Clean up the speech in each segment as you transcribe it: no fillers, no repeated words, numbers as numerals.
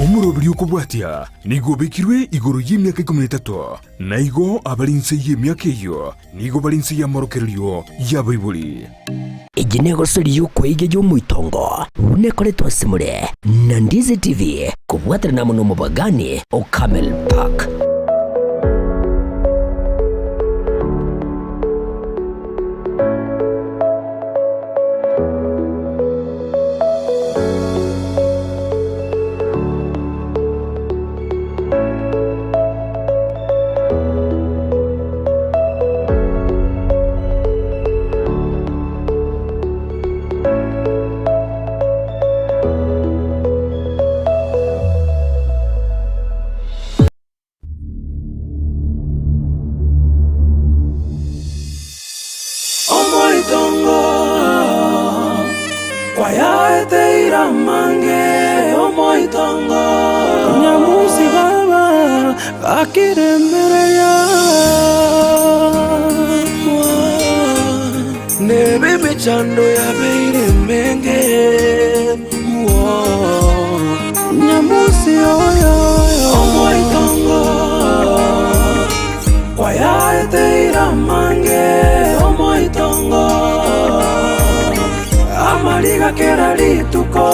Omorobiri okobwatia nigo obekirwe igoro y'emiaka 13, na igo abare inse y'emiaka eyio nigo bare inse y'amorokererio y'abaibori. Eye negosori y'okweiga y'omoitongo buna ekoretwe ase more na Ndizi TV kobwaterana amo n'omobagani o Camel Park. Omoitongo kwayaeteire amange omoitongo nyamusi baba gakiremereria nebe emechando yabeire menge nyamusi oyo omoitongo kwayaeteire amange omoitongo amariga kera rituko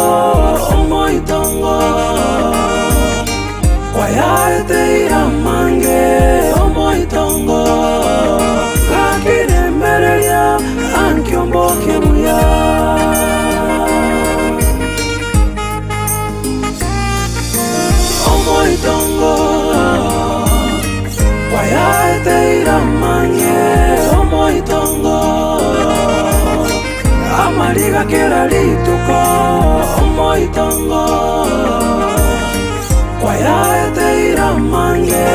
omoitongo kwayaeteire amange omoitongo gakiremereria ankiomboke buya omoitongo kwayaeteire amange omoitongo amariga kera rituko omoitongo kwayaeteire amange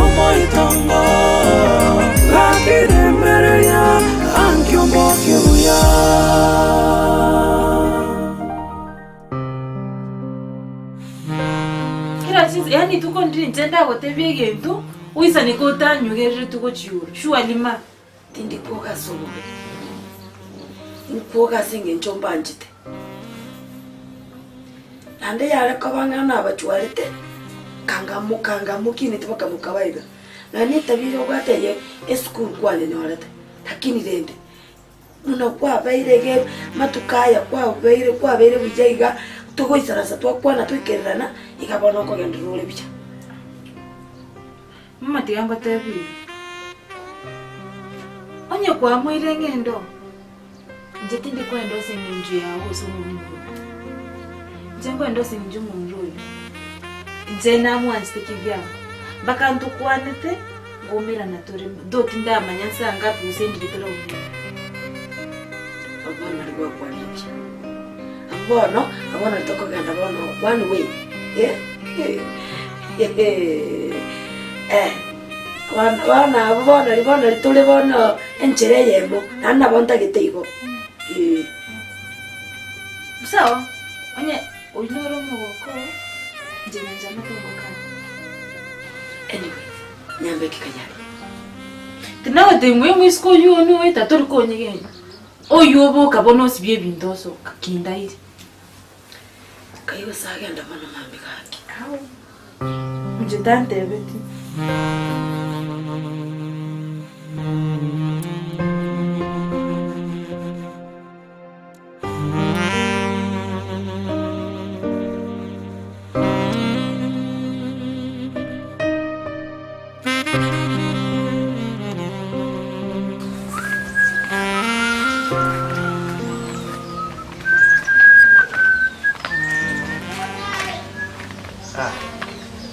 omoitongo gakiremereria ankiomboke buya. Kila chinzi yani tuko ndiri njenda gotebia egento uisane kotanyugerere tugochiura shuali ma tindi kuoga somobe nkuoga ase eng'encho mbanchete naende yare koba ng'a nabachwarete kangamuka kinete bakamoka baiga nonye etabia obwate eye esukuru kwanyenyorete lakini rende buna kwabeire iga matuko aya kwabeire buya iga togoisarasa twakwana twikererana iga bono okogenderera ore buya. Mama tiga ngotebie onye kwamoire eng'endo nche tindi kwenda ase eng'encho yago gose omomura oyo nche nkwenda ase eng'encho omomura oyo nche namwanchete kivyango mpaka ntukwanete ngoumerana tore though tindamanya nsa ngapi gose ndiri tore obuya. Bono nari gwakwanire buya bono bono tokogenda bono one way bono abo bono bono tore bono enchera eyemo naende nabo ntagete igo. Sawa onye oyu noro omogoko nche nyancha matengokana. Anyway nyambe kikanyari tinagotebia ng'o omoisiko oyu one oeta tori konyegenya oyu oboka bono osibie ebinto osoka kindaire kaigo sagenda bono mambi gaki nche tantebeti.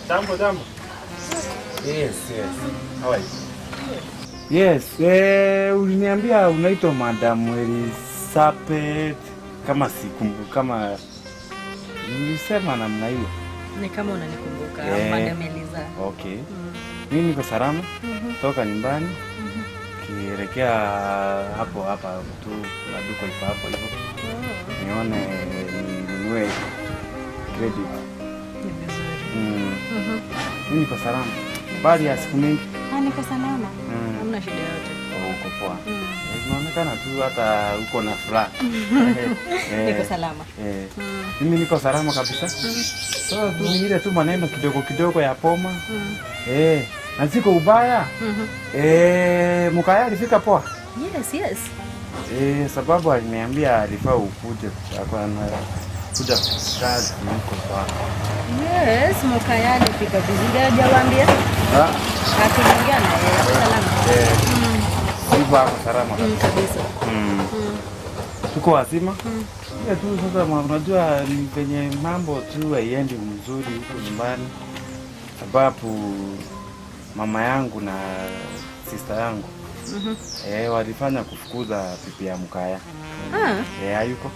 Jambo, jambo. Yes, yes. How are you? Yes, uliniambia unaitwa Madam Elizabeth kama sikumbuka kama nilisema namna hiyo. Ni kama unanikumbuka, Madam Eliza. Okay. Mimi niko salama. Toka nyumbani. Kielekea hapo hapa tu kuna duka iko hapo hivyo. Nione ninunue credit. Ni vizuri. Mimi niko salama. Baada ya siku mingi. Niko salama. Hamna shida yote. Uko poa. Unaonekana tu hata uko na furaha. Niko salama. Mimi niko salama kabisa. Sasa tu ni ile tu maneno kidogo kidogo ya poma. Na siko ubaya. Mukaya alifika poa? Yes, yes. Sababu aliniambia alifaa ukuje kuja kazi huko kwa. Yes, Mukaya alifika vizuri, hajawaambia? Akiongea na yeye salama. Sivyo hapo salama kabisa. Tuko wazima. Tu sasa unajua ni penye mambo tu haiendi mzuri huko nyumbani. Sababu mama yangu na sister yangu walifanya kufukuza pipi ya Mukaya. Hayuko.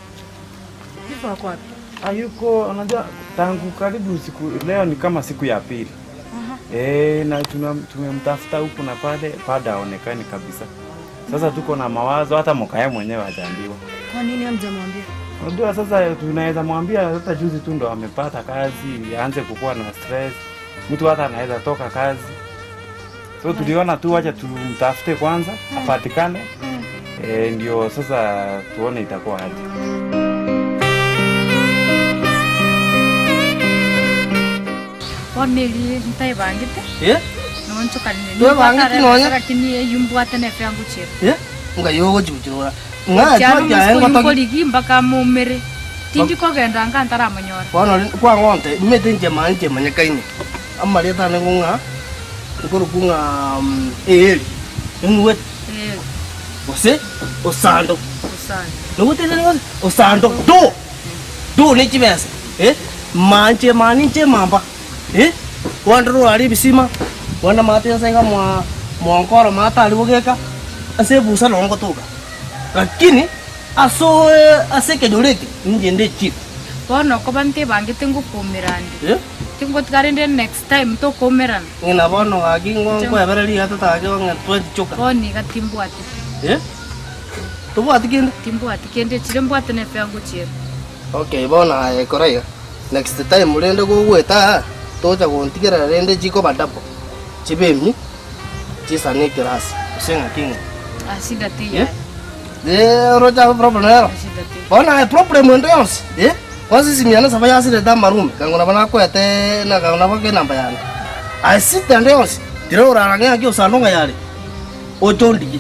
Yuko wapi? Hayuko, unajua tangu karibu siku leo ni kama siku ya pili. Na tumemtafuta huku na pale, bado haonekani kabisa. Sasa tuko na mawazo hata Mukaya mwenyewe hajaambiwa. Kwa nini hamjamwambia? Unajua sasa tunaweza mwambia hata juzi tu ndo amepata kazi, aanze kukua na stress. Mtu hata anaweza toka kazi. So tuliona tu acha tumtafute kwanza, apatikane. Ndio sasa tuone itakuwa aje. Oneli ntaibangite. Nonchokanine. Webangite nonya. Lakini yumbwate nefe yangu chero. Ngayogo jujuora. Nga twa ya ngoligi mpaka mumere. Tindi kogenda nga ntaramonyora. Bono kwa ngonte mete nje manje manyakaine. Amareta ne ngonga nkuru kunga eli. Ngwe. Ose osando. Osando. Nugote ne osando do. Do ne chibesa. Manje maninche mamba. Wandro ali bisima. Wana mate senga mwa mwankoro mata aliwogeka. Ase busa longo toka. Lakini aso aseke doleke njende chip. Bono ko bante bangite ngukumirande. Tingo tkarende next time to komerana. Ngina bono gaki ngo ebereri gatata ga ngatwe choka. Boni gatimbwate. Tubwate kende? Timbwate kende chire mbwate nefe yangu chire. Okay, bona koraiga. Next time murende gugweta toja gontigera rende jiko badapo. Chibemi chisane class usenga kinga. Asida tiya. Roja problem nero. Bona problem ndeyonse. Kwanza simiana saba yasire da marume kangona bana kwete na kangona bake namba yana. Asida ndeyonse. Diro uraranga ki usandonga yale. Otondi.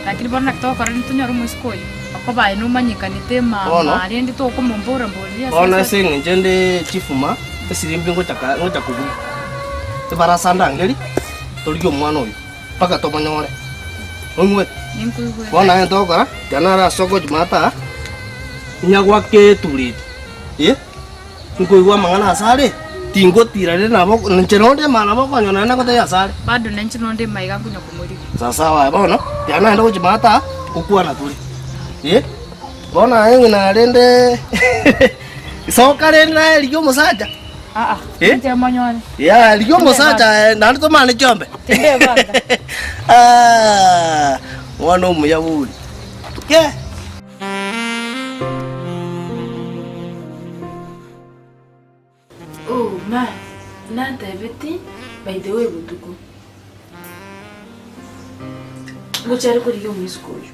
Lakini bona kutoka rani tunyaru musikoyo. Akoba ino manyikanite mama arendi to komombora mbolia. Bona singe njende chifuma esirimbi ngotaka ngotakubu. Tebara ngeli toligyo mwana oyo paka tomonyore. Ongwe. Ninkuigwe. Bona ndokora janara soko jumata. Nyagwake turiti. Nkuigwa mangana asare tingo tirare nabo ncheronde mana bokonyona na kote asare. Bado nenchironde maiga kunya kumuri. Sasa wa bono jana ndo jumata kukua na turi. Bona yengi na rende sokare na ligyo musaja. Nje manyone. Ya ligyo musaja na ndo mane chombe. Tinde banga. Mwana muyaburi. Ke Oh, ma, nantebeti by the way butuku. Ngochari kuri yo misikoyo.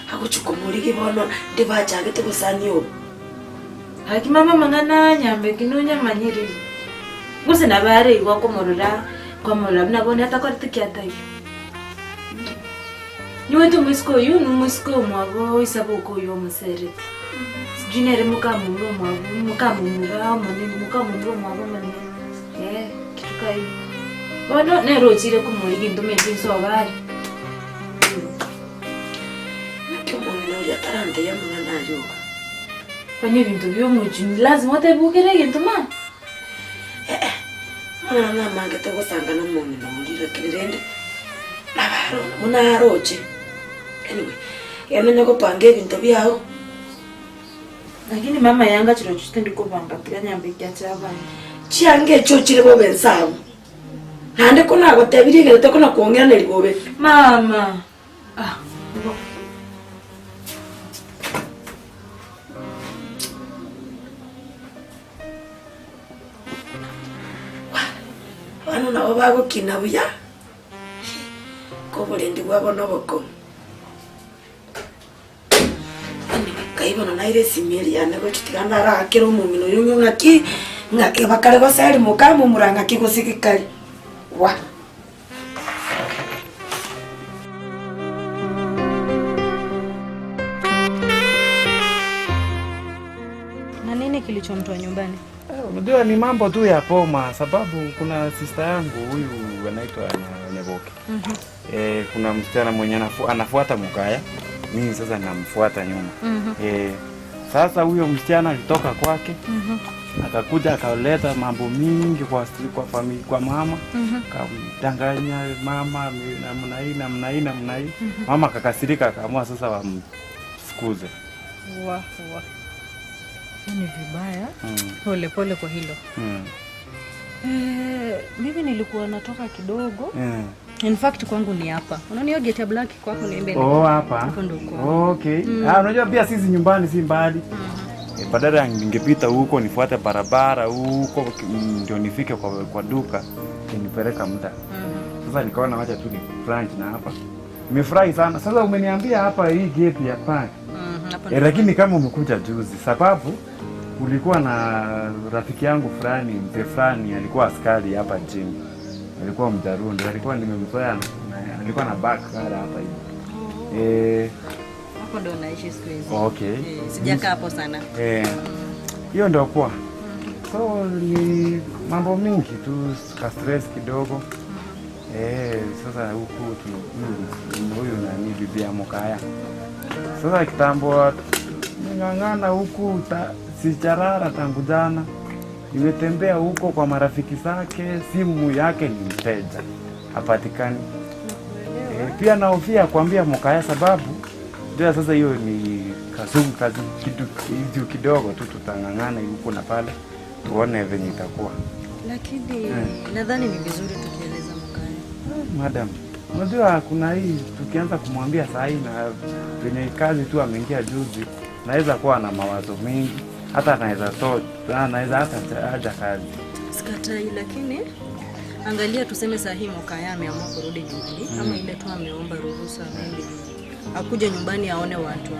Hakuchukumuriki bono ndibachagete gusanio. Haki mama mangana nyambe kinonya manyiri. Guse nabare igwa komorora komorora nabone hata kwa tikiata iyo. Niwe tu misikoyo nu misiko mwabo isabuko yo musereti. Sijinere mukamuro mwabo mukamura manini mukamuro mwabo manini. Kitu kai. Bono nero chire kumuriki ndume binso bari. Tarante ya mwana yoga. Fanya vintu vyo mujini lazima utebukire kintu ma. Mwana mange tegosanga na mungu na mulira kirende. Nabaro munaroche. Anyway, yamenya kupanga vintu byao. Lakini mama yanga chiro chitendi kupanga tikanyambikia chabani. Chiange cho chire bobe nsabu. Nande kona gotebirigere tekona kuongera nelibobe. Mama. Ano na obago kinabuya. Ko Oborendi bwabo n'obokomo. Kaibono naire simiri yane gochitigana arakira omong'ina oyo ng'o ng'aki ng'aki bakare goseri mokamo murang'aki gosigikari wa. Na nini kilichomtoa nyumbani? Unajua ni mambo tu ya poma, sababu kuna sister yangu huyu anaitwa Nyaboke. Kuna msichana mwenye anafuata Mukaya. Mimi sasa namfuata nyuma. Sasa huyo msichana alitoka kwake. Akakuja akaleta mambo mingi kwa familia, kwa mama. Akamdanganya mama namna hii namna hii namna hii. Mama akakasirika akaamua sasa wamfukuze. Wa. Ni vibaya. Pole pole kwa hilo. Mimi nilikuwa natoka kidogo. In fact kwangu ni hapa. Unaona hiyo gate ya black kwako ni mbele. Oh, hapa. Okay. Unajua pia sisi nyumbani si mbali. Badala ningepita huko nifuate barabara huko ndio nifike kwa duka nipeleka muda. Sasa nikaona wacha tu ni branch na hapa. Nimefurahi sana. Sasa umeniambia hapa hii gate ya park. Lakini kama umekuja juzi sababu kulikuwa na rafiki yangu fulani, mzee fulani alikuwa askari hapa nchini. Alikuwa Mjarundi, alikuwa nimemzoea, alikuwa na back hapa hivi. Hapo ndo naishi siku hizi. Okay. Sijakaa hapo sana. Hiyo ndio kwa. So ni mambo mingi tu, ka stress kidogo. Sasa huku huyu nani bibi ya Mukaya. Sasa kitambo ngangana huku sicharara tangu jana. Nimetembea huko kwa marafiki zake, simu yake ni mteja. Hapatikani. Pia nahofia kuambia Mukaya sababu ndio sasa hiyo ni kazungu kazi kitu kidogo tu tutangangana huko na pale tuone venye itakuwa. Lakini nadhani ni vizuri tukieleza Mukaya. Madam, unajua kuna hii tukianza kumwambia saa hii na venye kazi tu ameingia juzi, naweza kuwa na mawazo mengi. Hata anaweza toa, anaweza hata aja kazi. Sikatai, lakini angalia tuseme saa hii Mukaya ameamua kurudi nyumbani ama ile tu ameomba ruhusa maybe akuje nyumbani aone watu.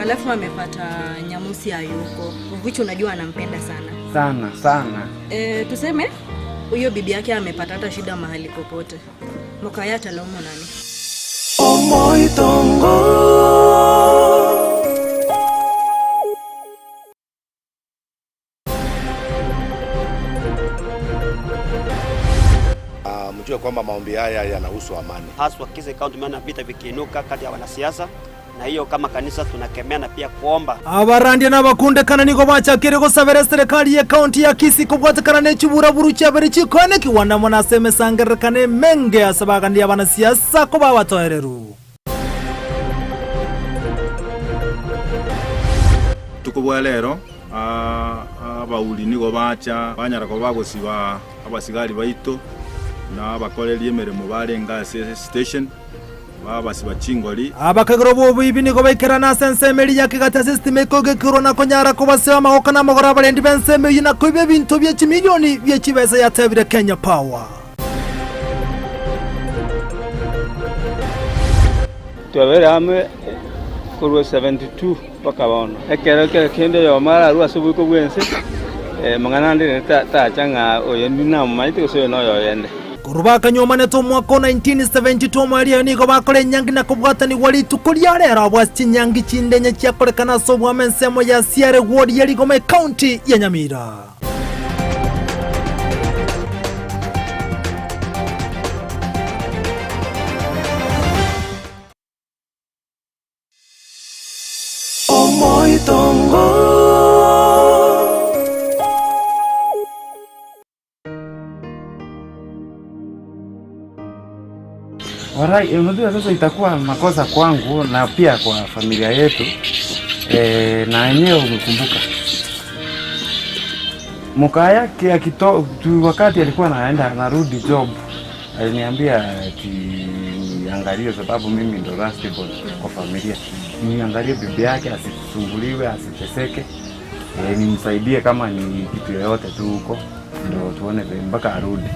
Alafu amepata Nyamusi hayuko, which unajua anampenda sana. Sana sana. Tuseme huyo bibi yake amepata hata shida mahali popote. Mukaya atalaumu nani? Omoitongo. Mjue kwamba maombi haya yanahusu amani. Haswa Kisii County maana vita vikiinuka kati ya wanasiasa, na hiyo kama kanisa tunakemea na pia kuomba. Abarandie n'abakundekana niko bachakire gosabera serikali ya county ya Kisii kobwatekana n'ekiburaburu kyabere kikone kiwanamo nasemesangerekane menge asabagandi abanasiasa ko babatoereru. Tukubwa lero abauli niko bacha banyara ko bagosiba abasigari baito na bakorerie emirimo barenga station babasiba chingoli abakagoro bobu niko baikerana sensemeri yakigata system ekogekirwa na konyara kobaseba magoka na magora abarendi benseme yina koibe bintu bye chimilioni bye chibesa yatebire Kenya Power. Twabere hamwe korwa 72 paka bono ekero kero kende yo mara rwa subuko bwense mangana ndi ta changa oyo ndina maite so no yo yende Kurubaka nyuma neto mwaka 1972 mwari niko bakore nyangi na kubwatani wali tukulia rero bwa chinyangi chindenye chiakorekana so bwa mensemo ya Siare Ward ya Rigome County ya Nyamira. Omoitongo. Warai, unajua sasa itakuwa makosa kwangu na pia kwa familia yetu. Na yenyewe umekumbuka. Mukaya yake wakati alikuwa anaenda anarudi job, aliniambia ati niangalie sababu mimi ndo last born kwa familia. Niangalie bibi yake asisumbuliwe, asiteseke. Nimsaidie kama ni kitu yoyote tu huko ndio tuone mpaka arudi.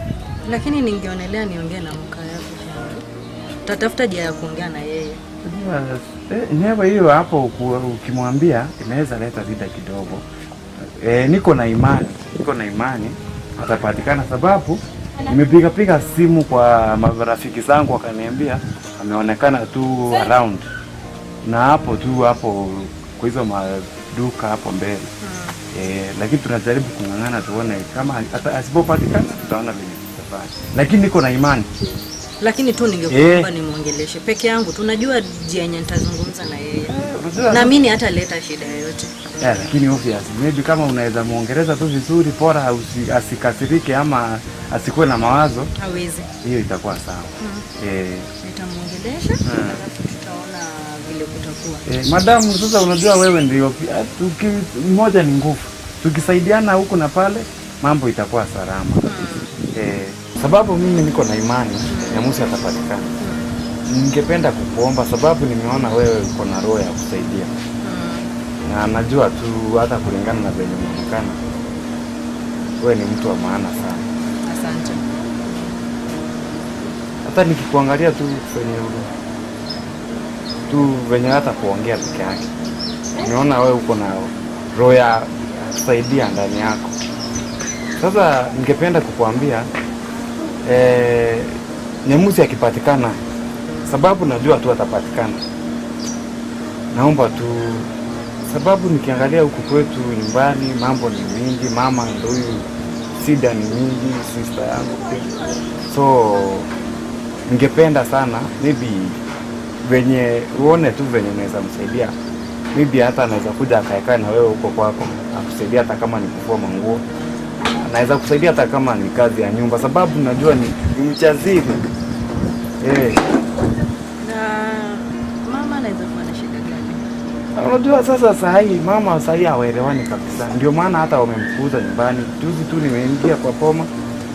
Lakini ningeonelea niongee na Mukaya. Tatafuta njia ya kuongea na yeye. Unajua hiyo hapo ukimwambia inaweza leta shida kidogo. Niko na imani atapatikana, sababu nimepiga piga simu kwa marafiki zangu wakaniambia ameonekana tu around. Na hapo tu hapo kwa hizo maduka hapo mbele. Lakini tunajaribu kung'ang'ana tuone kama asipopatikana tutaona vile tutafanya. Lakini niko na imani. Lakini tu ningekuomba nimuongeleshe peke yangu. Tunajua njia yenye nitazungumza na yeye. Naamini hata leta shida yoyote. Lakini obvious maybe kama unaweza muongeleza tu vizuri, bora asikasirike ama asikuwe na mawazo. Hawezi. Hiyo itakuwa sawa. Nitamuongelesha alafu tutaona vile kutakuwa. Madamu sasa unajua wewe ndio mmoja ni nguvu. Tukisaidiana huku na pale mambo itakuwa salama. Sababu mimi niko na imani Nyamusi atapatikana. Ningependa kukuomba sababu nimeona wewe uko na roho ya kusaidia. Na najua tu hata kulingana na venye unaonekana wewe ni mtu wa maana sana. Asante. Hata nikikuangalia tu venye tu venye hata kuongea peke yake, nimeona wewe uko na roho ya kusaidia ndani yako. Sasa ningependa kukuambia Nyamusi akipatikana, sababu najua tu atapatikana, naomba tu, sababu nikiangalia huku kwetu nyumbani mambo ni mingi, mama ndio huyu, shida ni mingi, sister yangu pia. So ningependa sana maybe venye uone tu venye unaweza msaidia. Maybe hata anaweza kuja akae na wewe huko kwako, akusaidia hata kama ni kufua manguo. Anaweza kusaidia hata kama ni kazi ya nyumba, sababu najua ni mchaziri. Na mama anaweza kuwa na shida gani? Unajua sasa sahi mama sahi hawaelewani kabisa. Ndio maana hata wamemfukuza nyumbani. Juzi tu nimeingia kwa poma,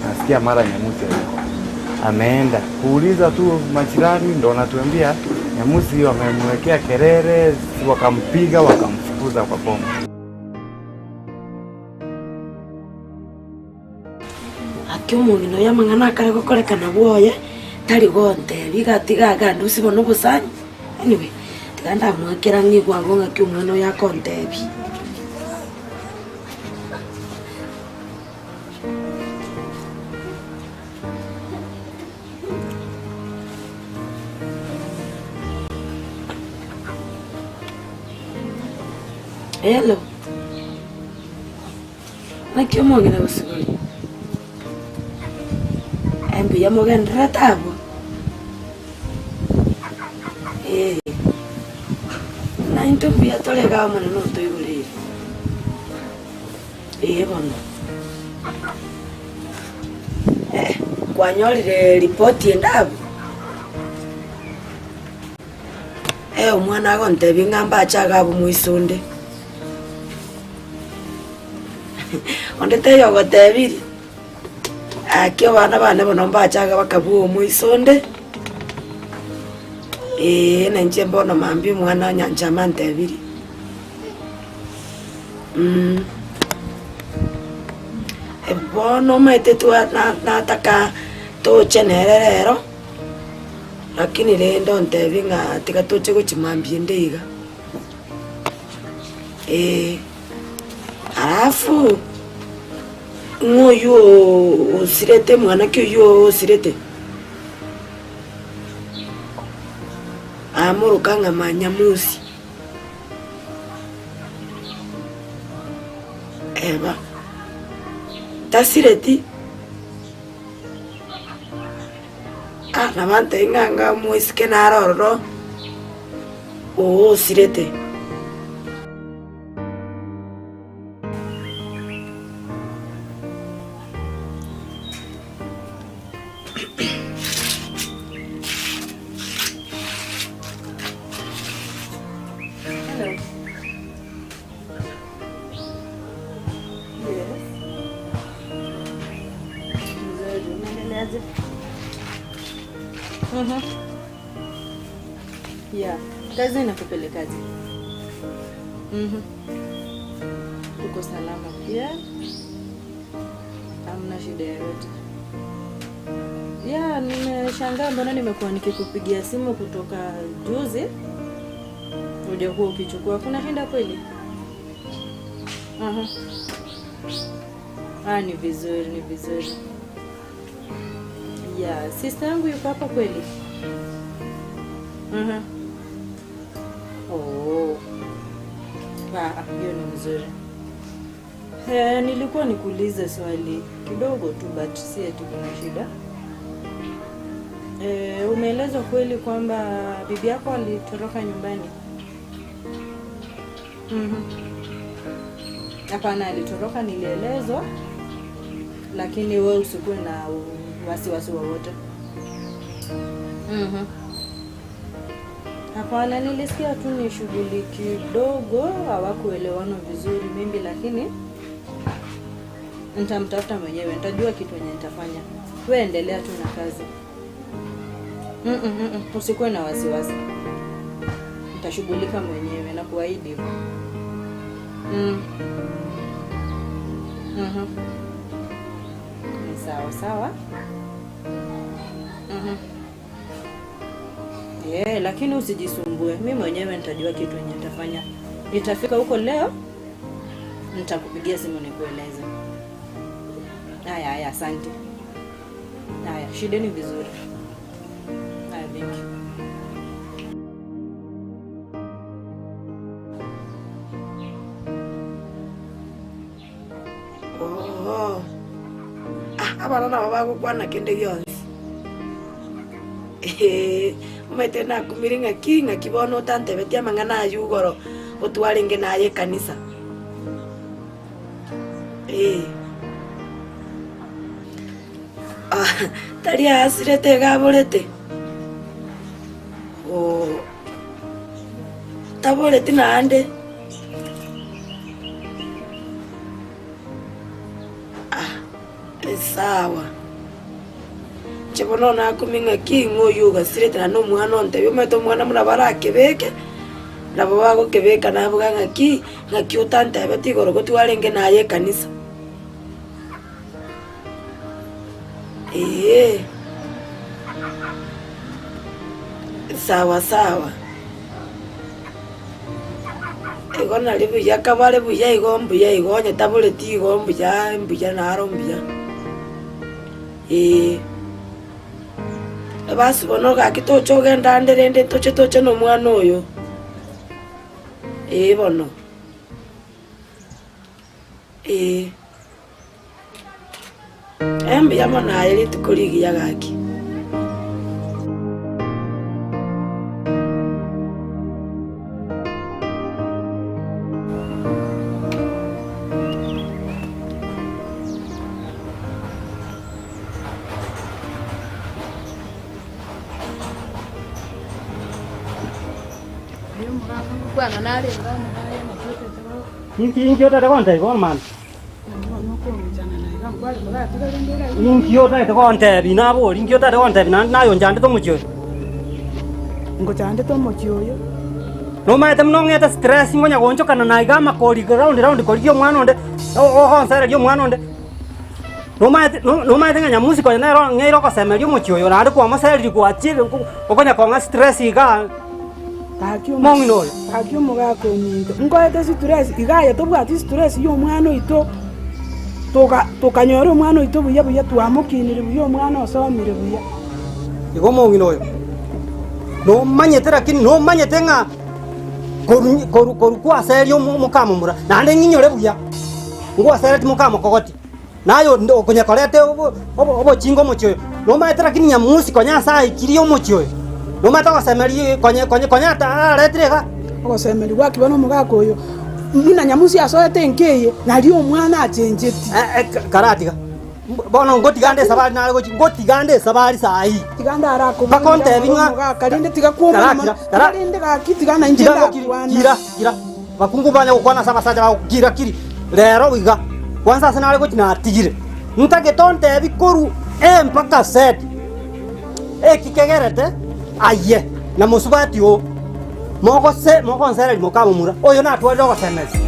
nasikia mara Nyamusi yuko. Ameenda kuuliza tu majirani, ndio wanatuambia Nyamusi wamemwekea kelele, wakampiga wakamfukuza kwa poma. Akiomongino ya mang'ana akare gokorekana bwoye tari gonte bigatiga gandu sibo nobosani. Anyway, tiganda mwakera ng'igwango ng'aki omwana oyo akontebi. Hello. Naki omong'ina gosigori. Embuya mogenderera tabo. Na into mbuya torega omonene otoigorere. Bono. Kwanyorire ripoti endabo. Omwana agontebi ng'amba achaga abo moisonde. Onde teyo gotebiri. Akio bana bane bono mbachaga bakabuo moisonde. Na nche mbono mambi mwana nyanja mantebiri. Bono maite tu nataka toche nererero. Lakini rendo ntebi ng'a tika toche gochimambie ndeiga. Alafu ng'oyu osirete mwana ki oyu osirete. Amuruka ng'a Nyamusi. Eba. Tasireti. Nabante ng'anga muisike naroro. Osirete. Hello. Yes. Mzuri, unaendeleaje? Yeah, kazi inakupelekaje? Uko salama pia? Hamna shida yoyote? Ya, nimeshangaa mbona nimekuwa nikikupigia simu kutoka juzi. Hujakuwa ukichukua. Kuna shida kweli? Aha. Ah, ni vizuri, ni vizuri. Ya, sister yangu yuko hapa kweli? Aha. Oh. Ah, hiyo ni mzuri. Nilikuwa nikuulize swali kidogo tu but si eti kuna shida. Umeelezwa kweli kwamba bibi yako alitoroka nyumbani? Hapana, alitoroka nilielezwa. Lakini wewe usikuwe na wasiwasi wowote. Hapana, nilisikia tu ni shughuli kidogo, hawakuelewana vizuri mimi, lakini nitamtafuta mwenyewe, nitajua kitu yenye nitafanya. Wewe endelea tu na kazi. Usikuwe na wasiwasi. Nitashughulika mwenyewe na kuahidi hivyo. Ni sawa sawa. Lakini usijisumbue. Mimi mwenyewe nitajua kitu yenye nitafanya. Nitafika huko leo, nitakupigia simu nikueleze. Haya, haya, asante. Haya, shideni vizuri. Haya, thank you. Oh. Ah, abana nabo bagokwana kende gionsi. Umaite nakumire ng'aki ng'aki bono otantebetie amang'ana aywo igoro otwarenge naye ekanisa. Ah, tari asirete gaborete. Oh. Taborete naende. Ah, sawa. Chebono nakumi ng'aki ng'oyo gasirete na nomwana ontebia omanyete omwana muna barakebeke nabo bagokebeka nabuga ng'aki ng'aki otantebeti igoro gotwarenge naye ekanisa. Sawa sawa. Igo nari buya kabare buya igo mbuya igo onye taboreti igo mbuya mbuya naro mbuya. Basi bono gaki toche ogenda ande rende toche toche na omwana oyo. Bono. Mbuya mono aye rituko rigiya gaki. Inki otete kontebi bono mani. Inki otete kontebi nabori, inki otete kontebi nayo nchandete omochie oyo. Ngochandete omochie oyo. Nomaete muno ng'ete stress ngonya gonchokana na iga amakori round round korigia omwana onde, ogonsereria omwana onde. Nomaete nomaete ng'a nyamusi konya nero ng'eire ogosemeria omochie oyo naende kwamosereria gwachire okonya kong'a stress iga. Mong'ina oyo. Gaki omogaka ominto nkoete stress igaya tobwati stress ya omwana oito tokanyora omwana oito buya buya twamokinire buya omwana osomire buya. Igo mong'ina oyo nomanyete lakini nomanyete ng'a koru kwaseria omokamomura naende ng'inyore buya ngwasereti mokamokogoti nayo okonyakorete obochinga omochie oyo nomanyete lakini nyamusi konya ase aikirie omochie oyo nomata gosemeria konya konya konya aretire iga ogosemeria gwakiba na omogaka oyo muna nyamusi asoete nkeye nari omwana achenjeti. Karatiga bono ngotigande esabari nare gochi ngotigande esabari sahi tigande arakoba bakontebi ng'a omogaka rinde tiga kwoma rinde gaki tiga na inche ndakwana kira kira bakungu banya gokwana ase abasacha bagokira kiri rero iga kwanza ase nare gochi natigire ntagete ontebi koru A mpaka Z ekikegerete aye na musubati o mogose mogonsereri mokamomura oyo natwarire ogosemesa.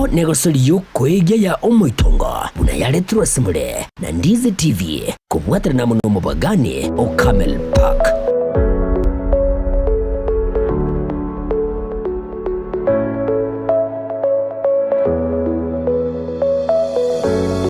Eyio negosori y'okoegia ya omoitongo buna yaretirwe ase more na Ndizi TV kobwaterana amo nomobagani o Camel Park.